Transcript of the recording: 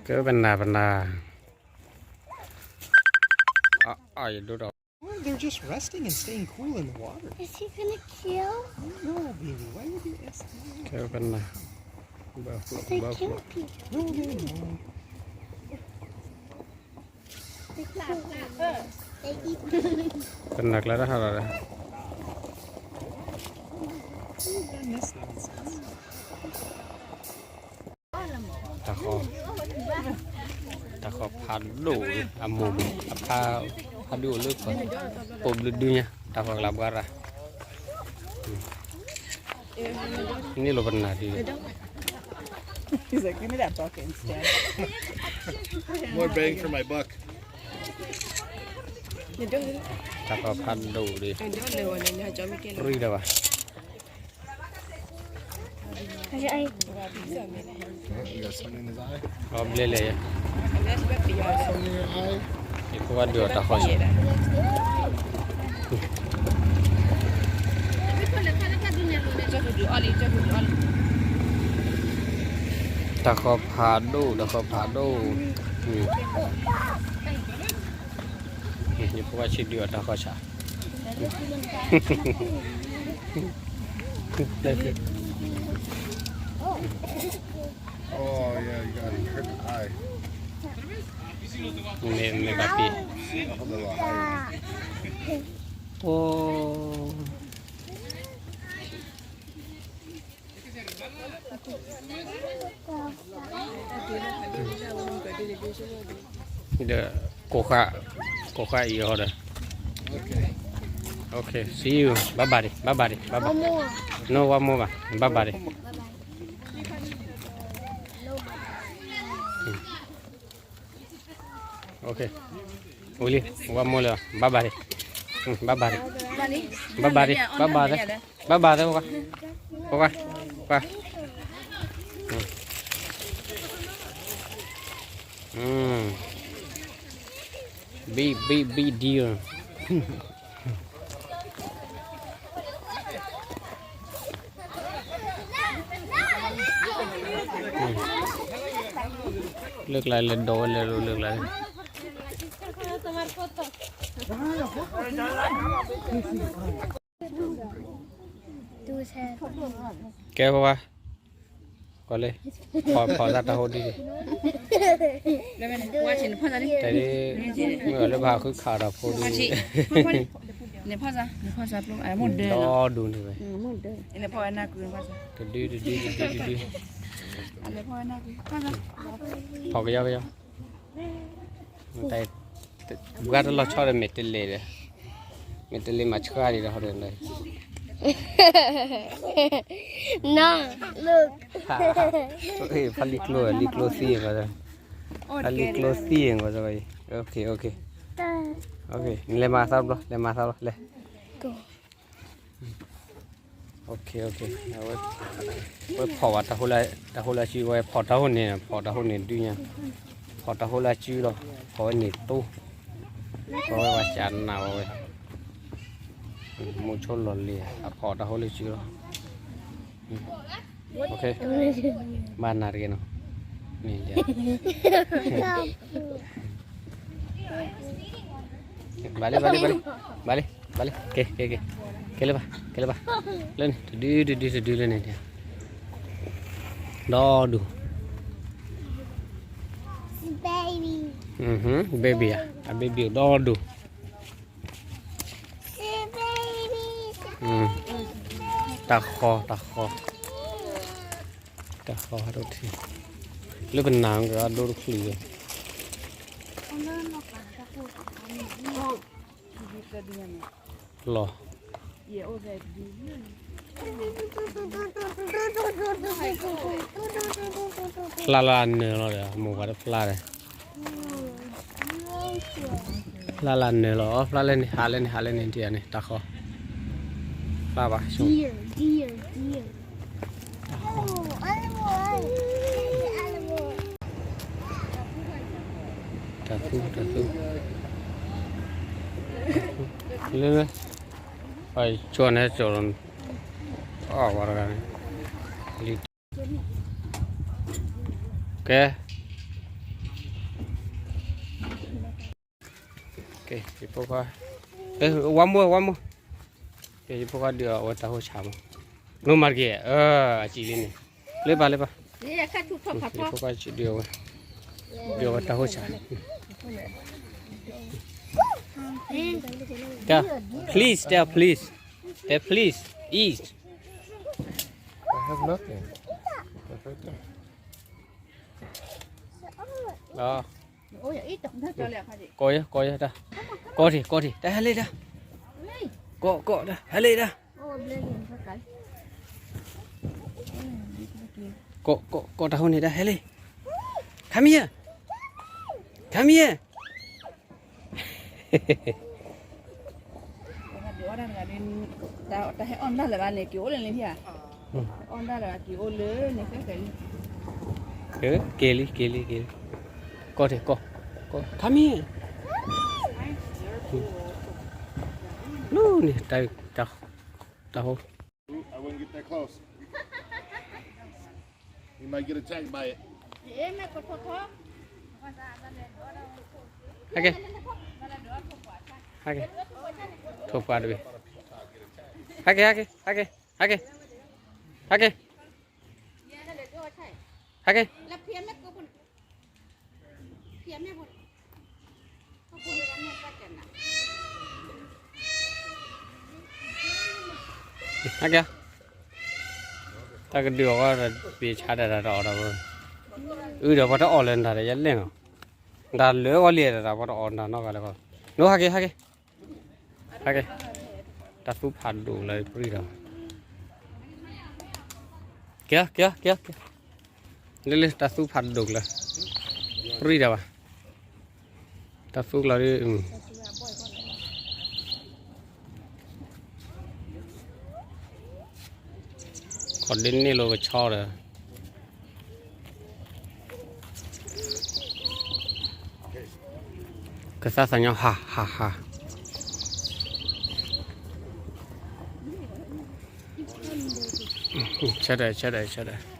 ကဲပနၢ်ပနၢ်, အယဒိၣ်ဒီး They're just resting and staying cool in the water. Is he gonna kill? No, baby, why would you ask me? ကဲပနၢ်, They kill people. No, they don't. They kill people. They eat people. ပနၢ်ကျါတၢ်ဟးလီၤဒီး That's nonsense. တၢ်ဃီ, တၢ်ဃီဖးဒိၣ်အမိၢ်မုၢ်, အဖး, ဖးဒိၣ်အိၣ်လၢ ပိာ်ဘျုးဒုညါ, တၢ်ဃီကလၤဘှါရၤ, န့ၣ်လီၤပနၢ်ဒ်, He's like, give me that bucket instead. More bang for my buck. တၢ်ဃီဖးဒိၣ်ဒ်, ရံၣ်ဒီးဘၣ် အဘျဲၣ်လဲၣ်, ယဖိခွါဒုးအီၤတၢ်ဃီဆၣ်, တၢ်ဃီဖးဒိၣ်, တၢ်ဃီဖးဒိၣ်, ယဖိခွါဆံးဒုးအီၤတၢ်ဃီဆၣ် Oh, yeah, you got him hurt the eye. မ့ၢ်, မ့ၢ်ဘၣ်ပ့ၤ, A little eye. အိ, ဒီး, ကိးဃာ်, ကိးဃာ်အံၤဟီဒီး, Okay, see you. Bye bye, bye bye, bye bye. No, one more, bye bye. Okay. Uli, wa mole, bye bye. Bye bye. Bye bye, bye bye. Bye bye, bye bye. Big, big, big deal. လၢကျါလဲၤဒိးဝဲလဲၤလိၤလၢကျါလဲၣ်. ကဲပှၤ, ကွၢ်လၢ, ဖီၣ်, ဖီၣ်သးတၢ်ဟိဒ်န့ၣ်, တၢ်ဒ်, မ့ၢ်အီၤလၢဘၣ်ဃုခးတၢ်ဖိဒ်န့ၣ်, ဒီဒူၣ်န့ၣ်ဝဲ, ဖီၣ်ကယီကယီ, ဘှါတလီၤဆီဒီး မ့ၢ်တလဲၤဒီး, မ့ၢ်တလဲၤမၤဆှါဒံးဒီး, ဖးလံာ်ကျိ, လံာ်ကျိသံ, ဖးလံာ်ကျိသံ, လဲၤမၤသးတဘျီ, လဲၤမၤသးတဘျီ, လဲၤ. ဝဲဖီၣ်ဘၣ်တၢ်ဟိလၢစု, ဝဲဖီၣ်တၢ်ဟိန့ၣ်, ဖီၣ်တၢ်ဟိန့ၣ်ဒုညါ, ဖီၣ်တၢ်ဟိလၢစုလီၤ, ဖီၣ်ဝဲန့ၣ်တိ, ဖီၣ်ဝဲဘၣ်စးနးဝဲ, မိၢ်ဆိလီၤလံ, အဖီၣ်တၢ်ဟိလၢစုလီၤ. Okay, ဘၣ်နၤတဂ့ၤနီၤ, န့ၣ်, ဘၣ်လၢ, ဘၣ်လၢ, ဘၣ်လၢ, ဘၣ်လၢ, ကဲ, ကဲ, ကဲ, ကဲလၢၤဘၣ်, ကဲလၢၤဘၣ်, လၢန့ၣ်, တဒု, တဒု, တဒုလၢန့ၣ်, ဒီဒူၣ်, အ, baby ဧါ, အ baby အိၣ်ဒီဒူၣ် တၢ်ဃီ, တၢ်ဃီ, တၢ်ဃီဟးဒိၣ်ထံ, လၢပနၢ်ကဒိၣ်တချုး, လီၤ, ဖျါလၢအနၢၤလီၤဒီး မိၢ်ပှၤတဖျါဒီး ဖျါလၢအနၢၤလီၤ, ဖျါလၢန့ၣ်, ဟးလၢန့ၣ်, ဟးလၢန့ၣ်, ဒ်န့ၣ်, တၢ်ဃီ, ဖျါဘၣ်, တၢ်သူ, တၢ်သူ, လၢ, ပှၤကၠီန့ၣ်ကၠီ, အီၣ်ဝဲတဂၤန့ၣ်, လံ ကဲ, ယဖိခွါ, ဝါမိၢ် ဝါမိၢ်, ယဖိခွါဒုးအီၤဝဲတၢ်ဟိၣ်ဆါမး, နိမၤတက့ၢ်, အစံးလံန့ၣ်, လၢပၢ်လၢပၢ်, ယဖိခွါဒုးအီၤဝဲ, ဒုးအီၤဝဲတၢ်ဟိၣ်ဆါ, please, tell please, tell please, eat. I have nothing. It's right there. ကိးယဲ ကိးယဲတၢ်, ကိးထံၣ် ကိးထံၣ် တၢ်ဟဲလံတၢ်, ကိး ကိးတၢ် ဟဲလံတၢ်, ကိး ကိး ကိးတၢ်ဟိၣ်န့ၣ်တၢ် ဟဲလံ, come here, come here. တၢ်ဟဲအီၣ်ဒၣ်တဂၤန့ၣ်, တၢ်ဟဲအီၣ်ဒၣ်လၢၤဘၣ်န့ၣ် က့ၤအိၣ်လၢန့ၣ်ဧါ, အီၣ်ဒၣ်လၢၤဘၣ် က့ၤအိၣ်လၢန့ၣ် ကဲကဲလံ က့ၤလံ က့ၤလံ, ကိးထံၣ် ကိး, ကိး come here, လၢန့ၣ် တၢ်ဟိၣ် I wouldn't get that close. You might get attacked by it. ဟဲက့ၤ, ဟဲက့ၤ, ထိၣ်ပှၢ်တဘ့ၣ်, ဟဲက့ၤ ဟဲက့ၤ ဟဲက့ၤ, ဟဲက့ၤ, ဟဲက့ၤ, ဟဲက့ၤ. ဟဲက့ၤ, တၢ်ကဒုးအီၣ်ဝဲဒီး ပ့ၤဆါတၢ်တၢ်တအီၣ်ဒီး, အုဒီးပှၤတအီၣ်လၢနတၢ်ဒီး ယလဲၣ်နီၤ, နတၢ်လၢဝဲလံဒီး ပှၤတအီၣ်နတၢ်နီတဂၤလၢၤဘၣ်, နဟဲက့ၤ ဟဲက့ၤ, ဟဲက့ၤ, တၢ်သူဖးဒိၣ်လၢပြံၢ်ဒီး, က့ၤ က့ၤ က့ၤ က့ၤ, လၢလၢတၢ်သူဖးဒိၣ်လၢ, ပြံၢ်ဒီးဘၣ်, တၢ်သူကျီဒ် ခီၣ်ဒ့န့ၣ်လီၤကဆီဒီး, ကသးသးညီ ဟး ဟး ဟး, ဆၢဒီး ဆၢဒီး ဆၢဒီး.